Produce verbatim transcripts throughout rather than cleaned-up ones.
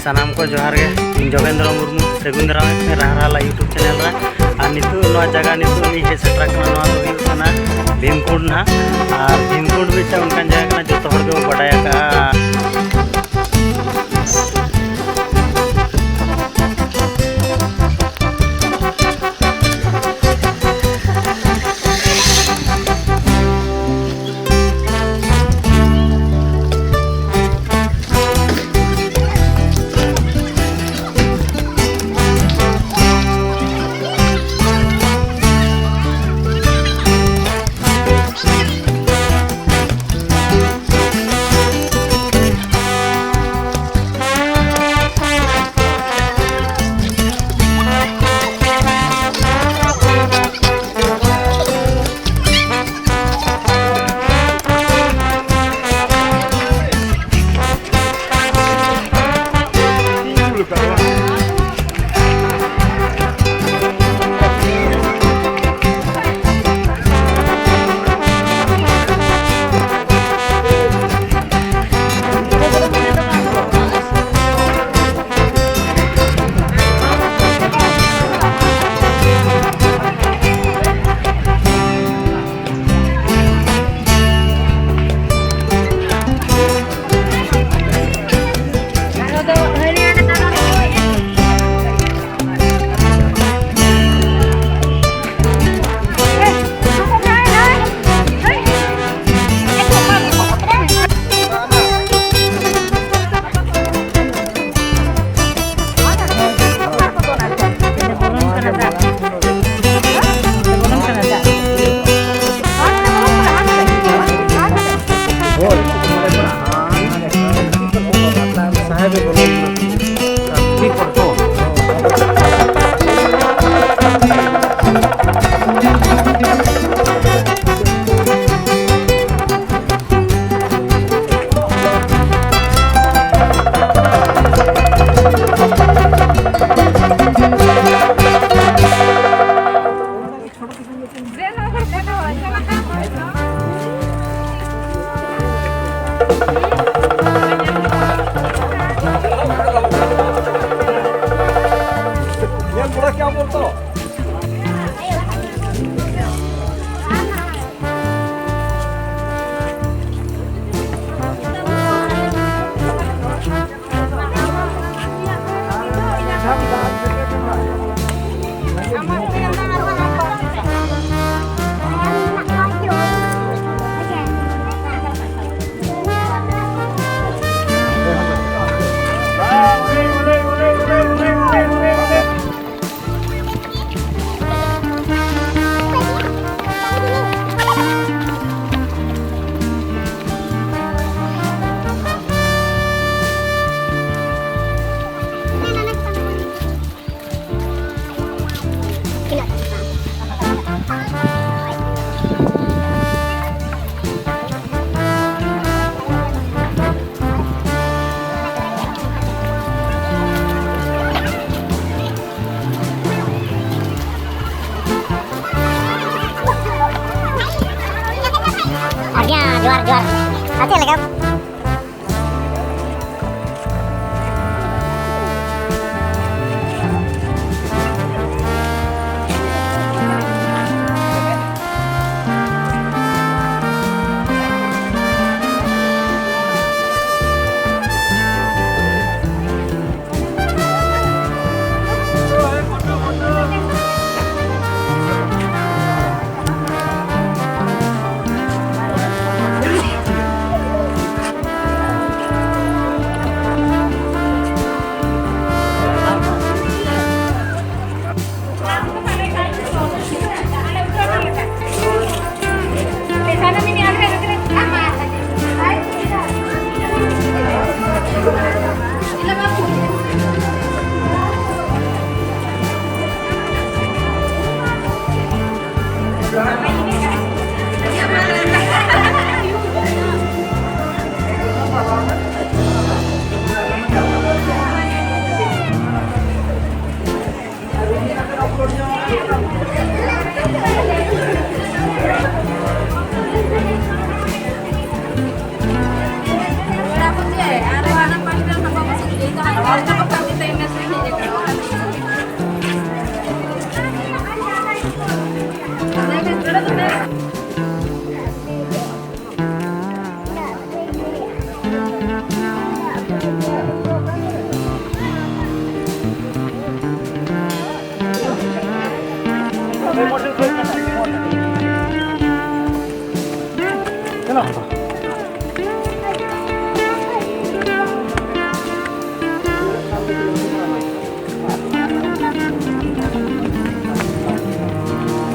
ᱥᱟᱱᱟᱢ ᱠᱚ ᱡᱚᱦᱟᱨ ᱜᱮ᱾ ᱤᱧ ᱡᱳᱜᱮᱱᱫᱨᱚ ᱢᱩᱨᱢᱩ, ᱥᱟᱹᱜᱩᱱ ᱫᱟᱨᱟᱢ ᱮᱫ ᱯᱮ ᱨᱟᱦᱟ ᱨᱟᱦᱟ ᱞᱟᱭᱤᱵᱷ YouTube ᱪᱮᱱᱮᱞ ᱨᱮ᱾ ᱟᱨ ᱱᱤᱛᱚᱜ ᱱᱚᱣᱟ ᱡᱟᱭᱜᱟ, ᱱᱤᱛᱚᱜ ᱤᱧ ᱦᱮᱡ ᱥᱮᱴᱮᱨ ᱟᱠᱟᱱᱟ, ᱱᱚᱣᱟ ᱫᱚ ᱦᱩᱭᱩᱜ ᱠᱟᱱᱟ ᱵᱷᱤᱢᱠᱩᱸᱰ ᱱᱟᱦᱟᱜ᱾ ᱟᱨ ᱵᱷᱤᱢᱠᱩᱸᱰ ᱢᱤᱫᱴᱟᱝ ᱚᱱᱠᱟᱱ ᱡᱟᱭᱜᱟ ᱠᱟᱱᱟ, ᱡᱚᱛᱚ ᱦᱚᱲ ᱜᱮᱵᱚ ᱵᱟᱰᱟᱭ ᱟᱠᱟᱫᱼᱟ᱾ ᱟᱨ ᱪᱮᱫ ᱞᱮᱠᱟ?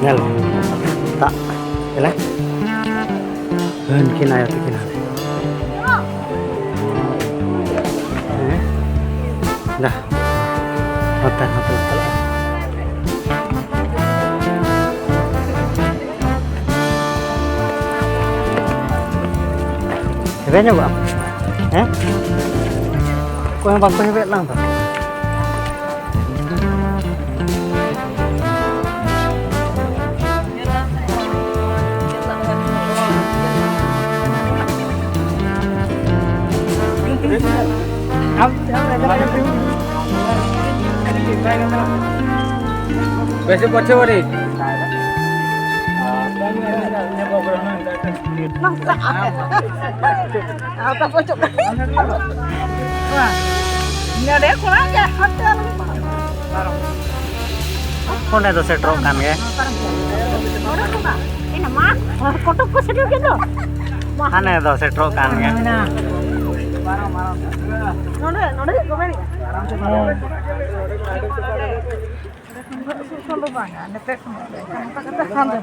ᱧᱮᱞ ᱢᱮ᱾ ᱫᱟᱜ᱾ ᱧᱮᱞ ᱢᱮ᱾ ᱦᱟᱹᱱᱠᱤᱱ ᱟᱭᱳ ᱛᱟᱹᱠᱤᱱ ᱦᱟᱸᱰᱮ᱾ ᱦᱮᱸ? ᱫᱟ᱾ ᱱᱚᱛᱮ, ᱱᱚᱛᱮ ᱪᱟᱞᱟᱜᱼᱟ᱾ ᱦᱮᱵᱮ ᱧᱚᱜᱚᱜ ᱟᱢ? ᱦᱮᱸ? ᱚᱠᱚᱭ ᱦᱚᱸ ᱵᱟᱠᱚ ᱦᱮᱵᱮᱜ ᱞᱟᱝ ᱫᱚ᱾ ᱵᱮᱥᱤ ᱯᱚᱪᱷᱮ ᱵᱟᱹᱲᱤᱡ᱾ ᱱᱚᱰᱮ ᱠᱷᱚᱱᱟᱜ ᱜᱮ ᱦᱟᱱᱛᱮ ᱟᱞᱚᱢ ᱯᱟᱨᱚᱢ᱾ ᱚᱸᱰᱮ ᱫᱚ ᱥᱮᱴᱮᱨᱚᱜ ᱠᱟᱱ ᱜᱮ᱾ ᱱᱚᱰᱮ ᱠᱷᱚᱱᱟᱜ᱾ ᱮᱱᱟ ᱢᱟ, ᱠᱚᱴᱚᱠ ᱠᱚ ᱥᱮᱴᱮᱨ ᱠᱮᱫ ᱫᱚ᱾ ᱢᱟ᱾ ᱦᱟᱱᱮ ᱫᱚ ᱥᱮᱴᱮᱨᱚᱜ ᱠᱟᱱ ᱜᱮ᱾ ᱱᱚᱰᱮ, ᱱᱚᱰᱮ ᱜᱮ ᱠᱚ ᱢᱮᱱᱮᱜᱼᱟ᱾ ᱥᱩᱨ ᱠᱷᱚᱱ ᱫᱚ ᱵᱟᱝᱟ, ᱱᱚᱛᱮ ᱠᱷᱚᱱ ᱫᱚ᱾ ᱱᱚᱝᱠᱟ ᱠᱟᱛᱮ ᱦᱟᱱᱛᱮ᱾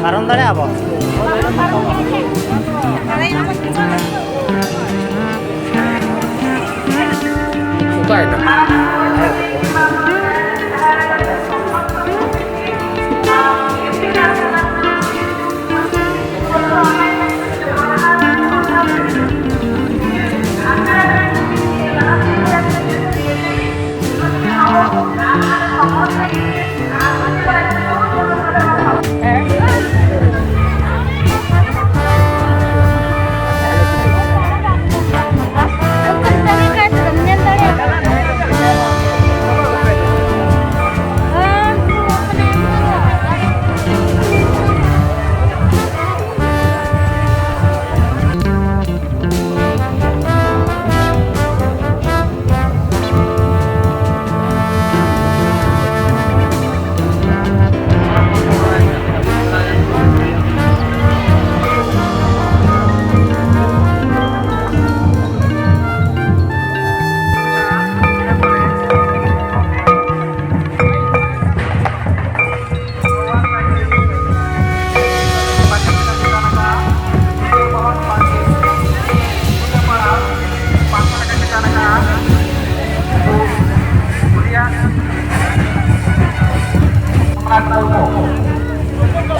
ᱯᱟᱨᱚᱢ ᱫᱟᱲᱮᱭᱟᱜᱼᱟ ᱵᱚ? ᱚᱠᱟᱭᱮᱱᱟ?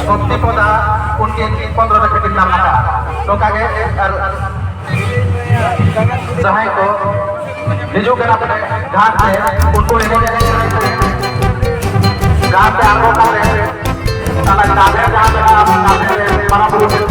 ᱥᱚᱛᱤᱯᱚᱫᱟ, ᱩᱱᱠᱤᱱ ᱯᱚᱱᱨᱚ ᱴᱟᱠᱟ ᱠᱤᱱ ᱧᱟᱢ ᱟᱠᱟᱫᱼᱟ᱾ ᱱᱚᱝᱠᱟ ᱜᱮ ᱟᱨ ᱡᱟᱦᱟᱸᱭ ᱠᱚ ᱦᱤᱡᱩᱜ ᱠᱟᱱᱟ ᱯᱮ ᱜᱷᱟᱴ ᱛᱮ, ᱩᱱᱠᱩ ᱮᱱᱮᱡ ᱮᱱᱮᱡ ᱛᱮ ᱜᱷᱟᱴ ᱛᱮ ᱟᱬᱜᱚ ᱠᱟᱛᱮ, ᱛᱟᱦᱞᱮ ᱜᱷᱟᱴ ᱨᱮ ᱡᱟᱦᱟᱸ ᱢᱮᱱᱟᱜᱼᱟ, ᱜᱷᱟᱴ ᱨᱮ ᱢᱟᱨᱟᱝ ᱵᱩᱨᱩ ᱴᱷᱮᱱ